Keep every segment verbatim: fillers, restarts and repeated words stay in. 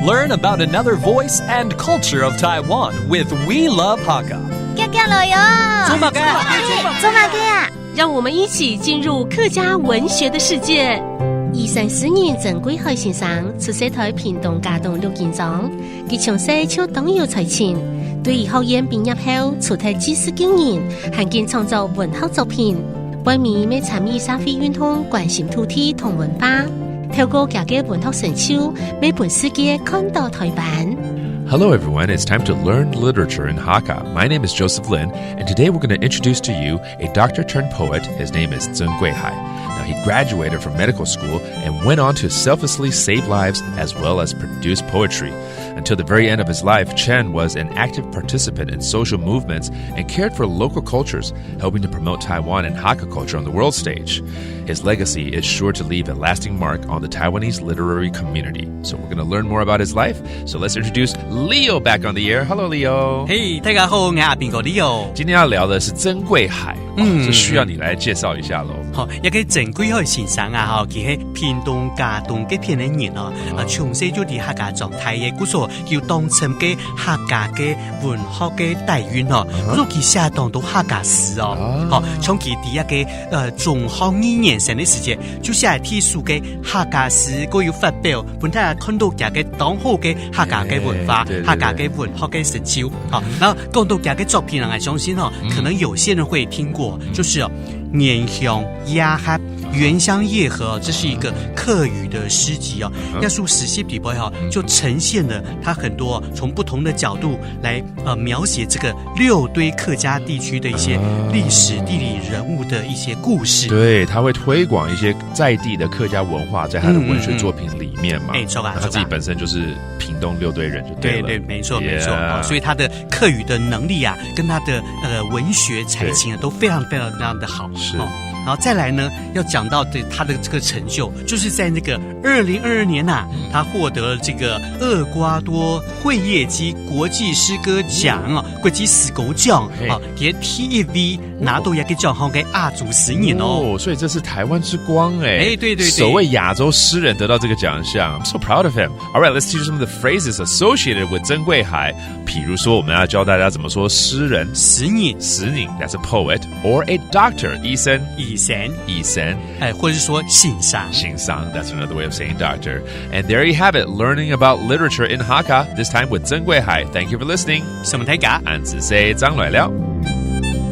Learn about another voice and culture of Taiwan with We Love Hakka. 遽遽來喲！做麼个？做麼个啊？讓我們一起進入客家文學的世界。醫生詩人曾貴海先生出世在屏東佳冬六斤庄，佢從細就當有才情，對醫學院畢業後，除忒濟世救人，還緊創作文學作品。 背尾乜參與社會運動，關心土地同文化，透過佢个文學成就，乜分世界看到台灣。 Hello, everyone. It's time to learn literature in Hakka. My name is Joseph Lin, and today we're going to introduce to you a doctor turned poet. His name is Zeng Guihai. Now, he graduated from medical school and went on to selflessly save lives as well as produce poetry. Until the very end of his life, Chen was an active participant in social movements and cared for local cultures, helping to promote Taiwan and Hakka culture on the world stage. His legacy is sure to leave a lasting mark on the Taiwanese literary community. So we're going to learn more about his life. So let's introduce Leo back on the air. Hello, Leo. 嘿，大家好，我是阿兵哥 Leo。今天要聊的是曾贵海，嗯，这需要你来介绍一下喽。好，这个曾贵海先生啊，吼，佢系屏东佳冬这片的人哦，啊，从小就在客家庄大个，故所有当深个客家个文学个底蕴哦。故所佢写当多客家诗哦，好，从佢第一个呃中学二年生的时节，就写第一首个客家诗，个有发表，分大家看到佢个当好个客家个文化，对对对客家个文学个成就。好，那讲到佢个作品呢，我相信哦，可能有些人会听过，就是哦，原乡夜客。原乡夜客，这是一个客语的诗集哦。那首诗集里边哈，就呈现了他很多从不同的角度来呃描写这个六堆客家地区的一些历史地理人物的一些故事。对，他会推广一些在地的客家文化在他的文学作品里面嘛。嗯嗯嗯。哎，是啊，他自己本身就是屏东六堆人就对了。对对，没错没错。哦，所以他的客语的能力啊，跟他的呃文学才情啊，都非常非常非常的好。是。哦，然后再来呢，要讲到对他的这个成就，就是在那个二零二二年呐，他获得了这个厄瓜多惠叶姬国际诗歌奖哦，国际诗歌奖哦，也第一位拿到一个奖项个亚洲诗人哦。哦，所以这是台湾之光哎。哎，对对对。首位亚洲诗人得到这个奖项，I'm so proud of him. All right, let's teach you some of the phrases associated with 曾贵海。比如说，我们要教大家怎么说诗人。诗人。诗人，that's a poet, or a doctor, 医生。医生。医生。哎，或者是说先生。先生，that's another way of saying doctor. And there you have it, learning about literature in Hakka, this time with 曾贵海. Thank you for listening. 什么大家？俺是谁张来了。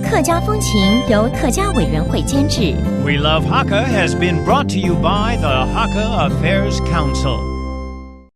客家风情由客家委员会监制。 We Love Hakka has been brought to you by the Hakka Affairs Council.